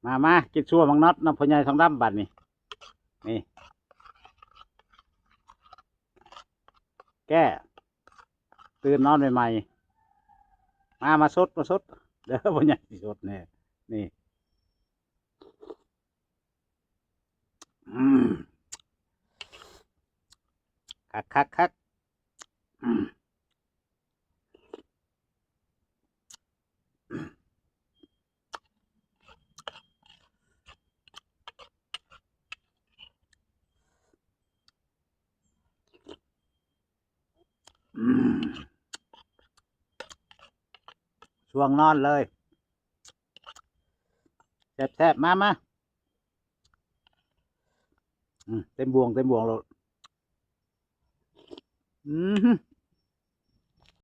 ມາ ມາ ກິນຊົ່ວໝາກນັອດນຳພໍ່ໃຫຍ່ທອງດຳບັດນີ້ ນີ້ ແກ້ ຕື່ນນອນໃໝ່ໆ ມາ ມາສົດ ມາສົດເດີ ພໍ່ໃຫຍ່ຊິສົດແນ່ ນີ້ ອືມ ຄັກໆໆ ອືມ ອືມ ຊ່ວງນອນເລີຍ ແຊບໆ ມາ ມາ ອືມ ເຕັມບ່ວງ ເຕັມບ່ວງໂລດ ອືມ